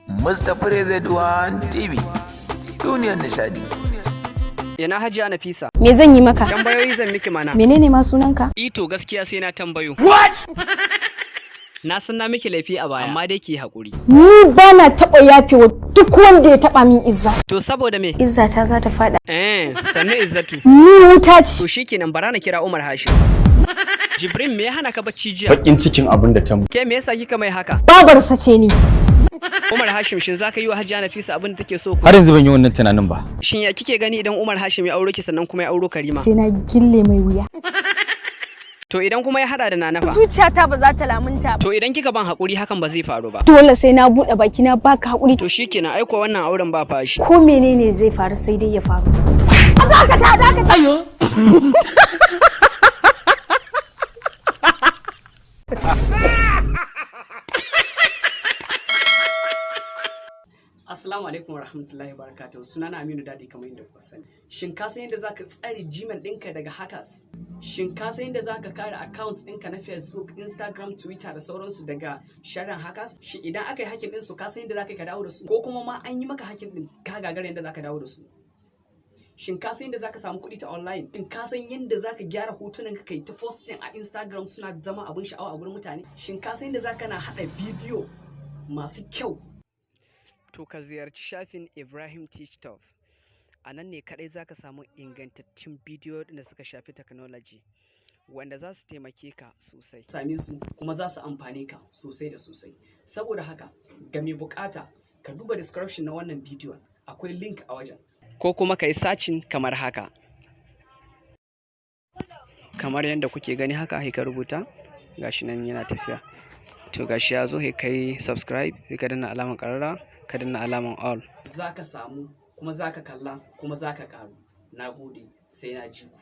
Mustapha Rezeduwan TV, duniyar nishadi. Ina Hajiya Nafisa? Me zan yi maka? Tambayoyi zan miki mana. Menene ma sunanka? Ito gaskiya sai na tambayo. What? Na san na miki laifi a baya, amma dai ki haƙuri. Ni ba na taɓa yafewa duk wanda ya taɓa min Izza. To saboda me? Izza ta za ta faɗa. Eh, sannu Izzatu. Ni wuta ce. To shikenan, bara na kira Umar Hashim. Jibrin, me ya hana ka bacci jiya? Bakin cikin abin da ta mu. Ke, me yasa kika mai haka? Babarsa ce ni. Umar Hashim, shin zaka yi wa Hajiya Nafisa abin da take so? Har yanzu ban yi wannan tunanin ba. Shin ya kike gani idan Umar Hashim ya auro ki, sannan kuma ya auro Karima? Sai na gille mai wuya. To idan kuma ya hada da Nana fa? Zuciyata ba za ta lamunta ba. To idan kika ban haƙuri, hakan ba zai faru ba. Dole sai na buɗe baki na baka haƙuri. To shikenan, ai ko wannan auren ba fashi. Ko menene zai faru, sai dai ya faru. Dakata, dakata. Assalamu alaikum warahmatullahi wabarakatuh. Sunana Aminu Dadi, kamar yadda kuka sani. Shin ka san yadda zaka tsare Gmail ɗinka daga hackers? Shin ka san yadda zaka kare account ɗinka na Facebook, Instagram, Twitter da sauransu daga sharrin hackers? Shin idan aka yi hacking ɗin su, ka san yadda zaka yi ka dawo da su? Ko kuma ma an yi maka hacking ɗin, ka gagara yadda zaka dawo da su? Shin ka san yadda zaka samu kuɗi ta online? Shin ka san yadda zaka gyara hotunan ka kai ta posting a Instagram suna zama abin sha'awa a gurin mutane? Shin ka san yadda zaka na haɗa bidiyo masu kyau? To ka ziyarci shafin Ibrahim Teach Top. A nan ne kaɗai za ka samu ingantattun bidiyo da suka shafi technology wanda za su taimake ka sosai. Same su kuma za su amfane ka sosai da sosai. Saboda haka, ga mai bukata, ka duba description na wannan bidiyon, akwai link a wajen. Ko kuma ka yi searching kamar haka. Kamar yadda kuke gani haka, sai ka rubuta, gashi nan yana tafiya. To gashi ya zo, sai ka yi subscribe, sai ka danna alamar ƙararrawa, ka danna alamar all. Za ka samu kuma za ka kalla kuma za ka ƙaru. Na gode, sai na ji ku.